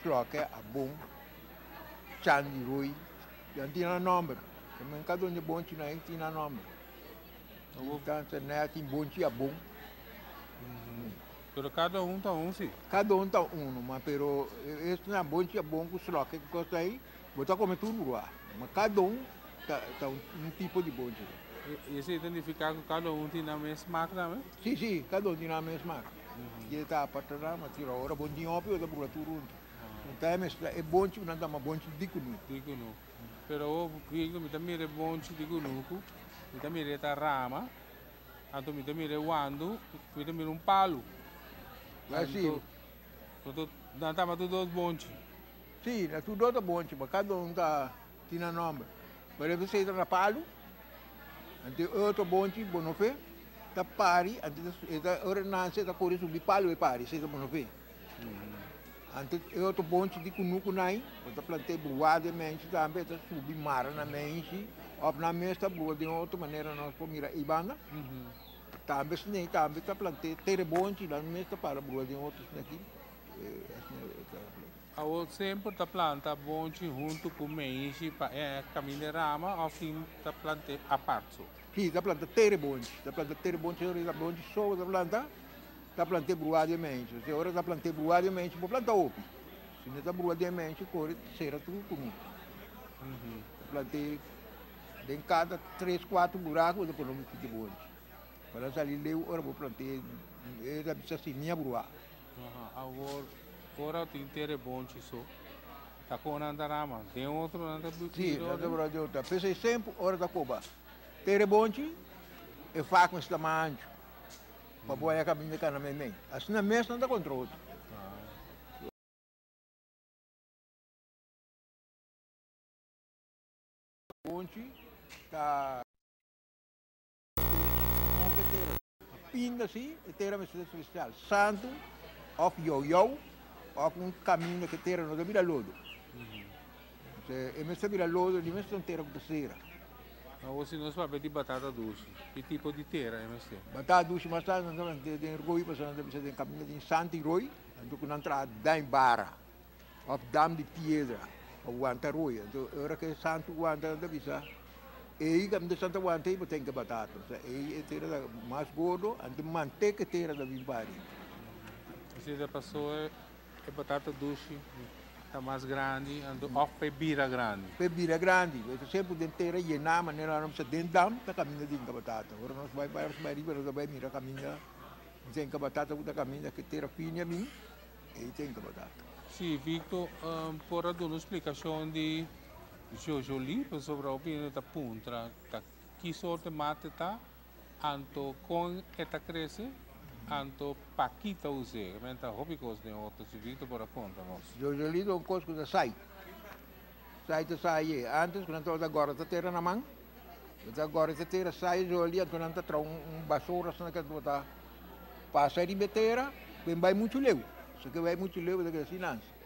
Sloke, Abon, Chan di Rooi, nan tin nan nòmber. Men kada un di e bonchinan ei tin nan nòmber. Entonces nan tin bonchi Abon. Pero kada un ta un si. Kada un ta uno, ma pero esnan bonchi Abon ku Sloke ku kos ei, bo ta kome tur bruá. Ma kada un ta un tipo di bonchi. I esei ta nifiká ku kada un tin nan mes smak tambe? Si, si, kada un tin nan mes smak. Ki ta aparta nan, ma tira ora bon tin hopi, bo ta brua tur huntu. Enton e mester e bonchi ku nan ta yama bonchi di kunuku. Di kunuku. Pero awor Victor, mi ta mira e bonchi di kunuku, mi ta mira e ta rama, anto mi ta mira e wandu, mi ta mira un palu. Anto, anto nan ta yama tur dos bonchi. Si, nan tur dos ta bonchi, ma kada un ta tin nan nomber. Pero e esei ta na palu, anto e otro bonchi bo no fe ta pari, anto e ta ora e nase e ta kore subi palu e pari, esei ta bo no fe. Anto e otro bonchi di kunuku nai, bo ta plant'é bruá den menshi tambe, e ta subi mara na menshi, òf nan mes ta brua den otro manera nos por mira ei banda. Tambe esei tambe ta plant'é tere bonchi, nan mes ta para brua den otro esei aki. Awor semper ta planta bonchi huntu ku meishi pa e kaminda rama òf tin ta plant'é apart so? Si, ta planta tere bonchi. Ta planta tere bonchi, ora ta bonchi so ta planta, ta plant'é bruá den meishi. Si ora ta plant'é bruá den meishi bo planta hopi. Si no ta bruá den meishi kore sera tur kunuku. Ta plant'é den kada tres kuater buraku bo ta pone un piki bonchi. Pa nan sali leu ora bo plant'é e ta bisa simia bruá. Awor, ora tin tere bonchi so, ta kon nan ta rama? Den otro nan ta bira? Si, nan ta bira den otro. P'esei semper ora ta koba tere bonchi, e vak mester ta mas anchu pa bo haya kaminda kana meimei. Asina mes nan ta kontra otro. Bonchi ta. Pinda si e tera mester ta spesial, santu òf youyou òf un kaminda ku e tera no ta bira lodo. E mester bira lodo, no mester ta un tera ku ta sera. Awor si nos papia di batata dushi, ki tipo di tera e mester? Batata dushi mas tardi nan ta mete den roi pasobra nan ta bisa den kaminda tin santu i roi, anto ku nan traha den bara òf dam di piedra pa wanta roi. Anto ora ku e santu wanta nan ta bisa. Ei kaminda Santa Wanta ei bo ten ke batata. Osea ei e tera ta mas gordo, anto manteka e tera ta bin pari. Esei ta paso e batata dushi ta mas grandi anto of p'e bira grandi? P'e bira grandi. Pasobra semper den tera yená manera nan bisa den dam ta kaminda den ka batata. Ora nos bai bai nos bai riba nos ta bai mira kaminda den ka batata ku ta kaminda ke tera fini a bin ei ten ka batata. Si Victor por a duna un splikashon di Jojoli, pasobra hopi hende ta puntra ta ki sorte mate ta, anto kon e ta krese, anto paki ta us'é. Men ta hopi kos den otro si Victor por a konta nos. Jojoli ta un kos ku ta sai. Sai ta sai e. Antes ku nan tabata gòrda ta tera na man, nan ta gòrda ta tera sai jojoli anto nan ta traha un basora asina ku nan ta pasa riba e tera ku e bai muchu leu. Si ke bai muchu leu bo ta keda sin nansi.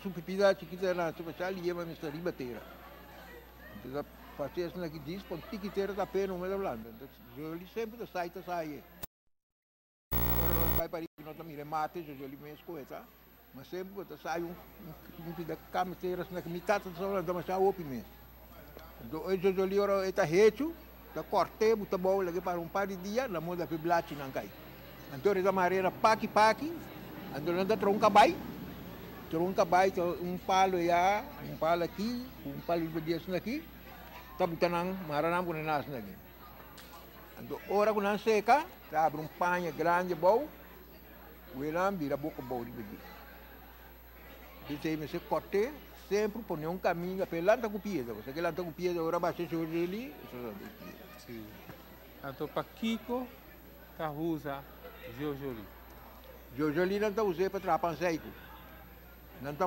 Su pipita chikito era nace pa sali yema mester riba tera. Entonces a haci esaki dis pon tiki tera ta pena un mester blanda. Entonces Joli semper ta sai ta sai. Ora nos bai pa riba nos ta mira e mate Joli mes cu eta. Ma semper bo ta sai un un pida cama tera asina cu mi tata ta lanta masha hopi mes. Entonces e Joli ora e ta hecho ta corte bo ta bou laga para un par di dia na moda pe blachinan cay. Anto e ta marera paki paki, anto nan ta traha un kabai, traha un kabai ta un palo ya, un palo aki, un palo riba di esnan aki, ta buta nan, mara nan pone nan asina aki. Anto ora ku nan seka, ta abri un paña grandi abou, wei nan bira boka abou riba di. P'esei mester kòrt'é, semper pone un kaminda pa e lanta ku piedra, pasobra ke lanta ku piedra ora basha shorri li, e ta lanta ku piedra. Sí. Anto pakiko ta usa jojoli? Jojoli nan ta us'é pa traha panseiku. Nan ta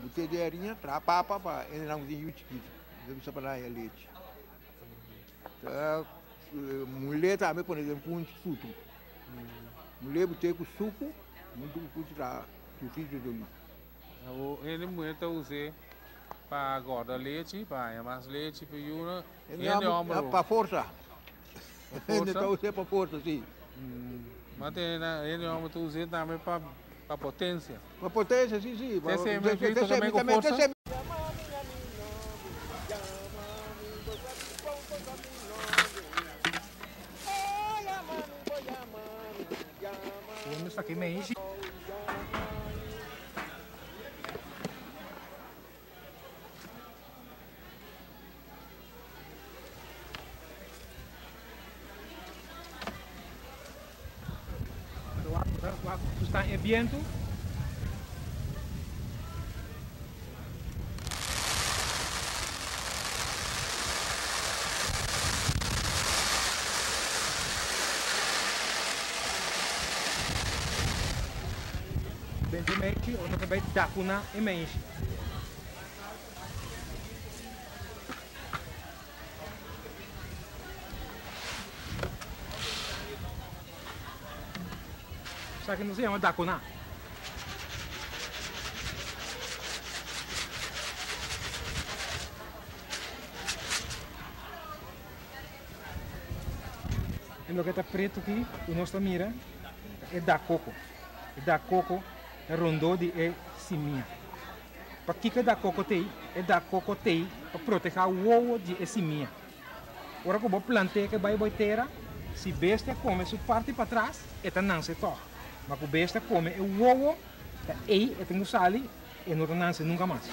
but'é den hariña, traha papa pa hende nan ku tin yu chikitu. Nan ta bisa pa nan haña lechi. Ta mul'é tambe pone den punchi tutu. Mul'é but'é ku suku huntu ku punchi traha tutu jojoli. Awor hende muhé ta us'é pa gorda lechi, pa haña mas lechi pa yuna. Hende homber Pa forsa. Hende ta us'é pa forsa, si. Ma tin hende homber ta usa tambe pa pa potencia. Pa potencia, si, si. Te semi ta tambe cu forsa? Sta e bientu. Bente meishi o nos a bai dakuna e meishi. Esaki nos a yama dakuna. E loke ta pretu aki ku nos ta mira ta e dakoko. E dakoko ta rondó di e simia. Pakiko e dakoko t'ei? E dakoko t'ei pa protehá wowo di e simia. Ora ku bo plant'é ke bai bo e tera, si bestia kome su parti patras, e ta nanse tòg. Ma ku bestia kome e wowo, ta ei e tin ku sali, e no ta nanse nunka mas.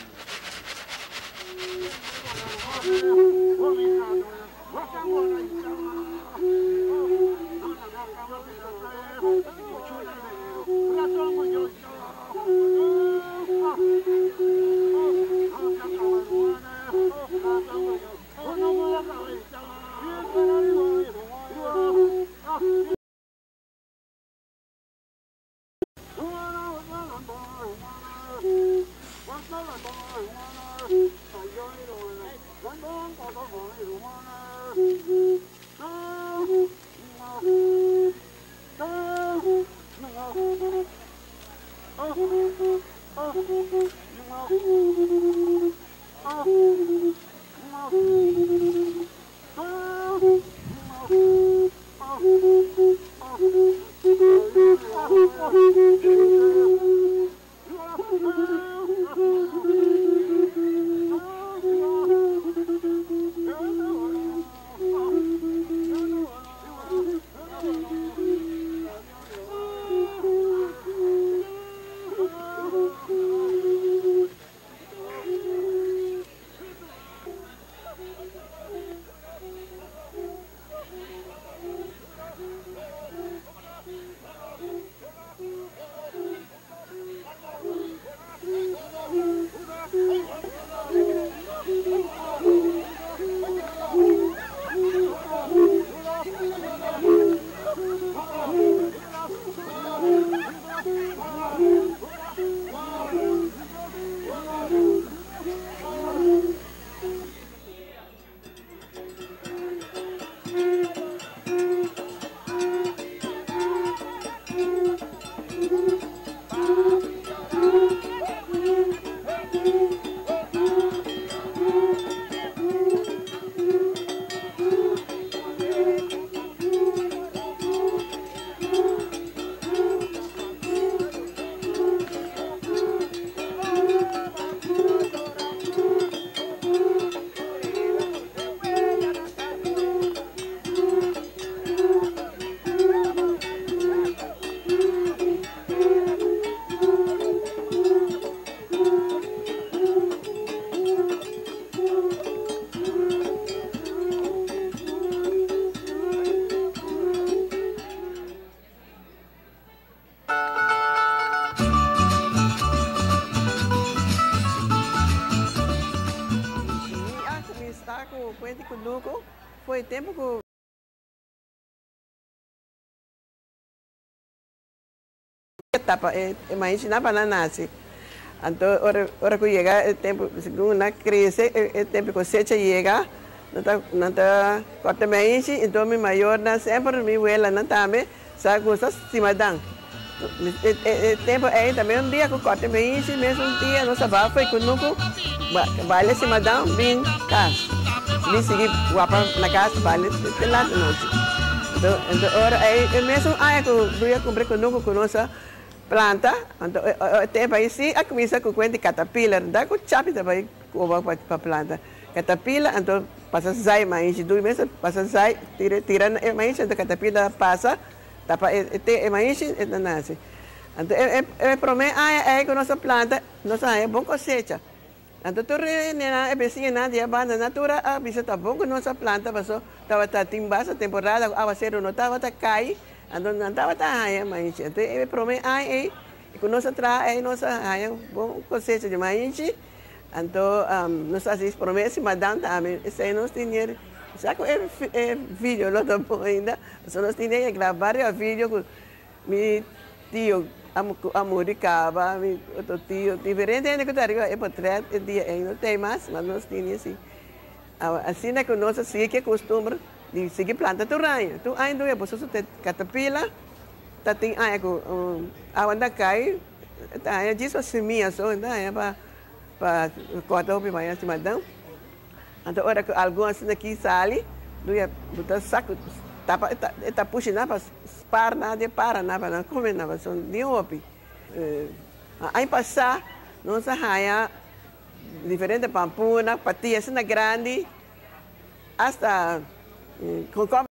Mi a kuminsá ku Kuenti Kunuku for e tempu ku. Tapa e maishinan pa nan nase. Anto ora ora ku yega e tempu segun nan krese e tempu kosecha yega nan ta nan ta kòrta maishi enton mi mayornan semper mi welanan tambe sa gusta simadan. E tempu ei tambe un dia ku kòrta maishi mesun dia nos a bai for e kunuku baile simadan bin kas bin sigui wapa na kas baile te lat anochi. Anto, anto ora ei e mesun aña ku Rui a kumpra kunuku ku nos a planta, anto e tempu ei si a kuminsá ku kuenta di katapila, no ta ku chapi ta bai koba pa planta. Katapila anto pasa zai maishi, Dui mes a pasa zai tira tira e maishi anto katapila a pasa tapa e te e maishi e ta nase. Anto e e promé aña ei ku nos a planta nos a haña bon kosecha. Anto tur e hendenan, e besiñonan di e banda nan tur a bisa ta bon ku nos a planta paso tabata tin basta temporada ku awaseru no tabata kai, anto nan tabata haña maishi. Anto e prome aña ei ku nos a traha ei nos a haña bon kosecha di maishi, anto nos a hasi promesa madam tambe esei nos tin sa ku e video lo ta bon ainda paso nos tin e graba riba video ku Mi tio a muri caba, mi otro tio, diferente hende cu ta riba e potret e dia ey no ta ey mas, mas nos tini asi. Awa, asina cu nos a sigui ki e costumber di sigui planta tur aña. Tur aña dun e boso su te catapila, ta tin aña cu awa ta cay, ta haña djis pa simia so, ta haña pa pa corta hopi baña simadan. Anto ora ku algun asina ki sali, Luya bo ta saku tapa e ta pushi nan pa spar nan di para nan pa nan kome nan pasobra di hopi. Aña pasá nos a haña diferente pampuna, patia asina grandi, asta konkomber.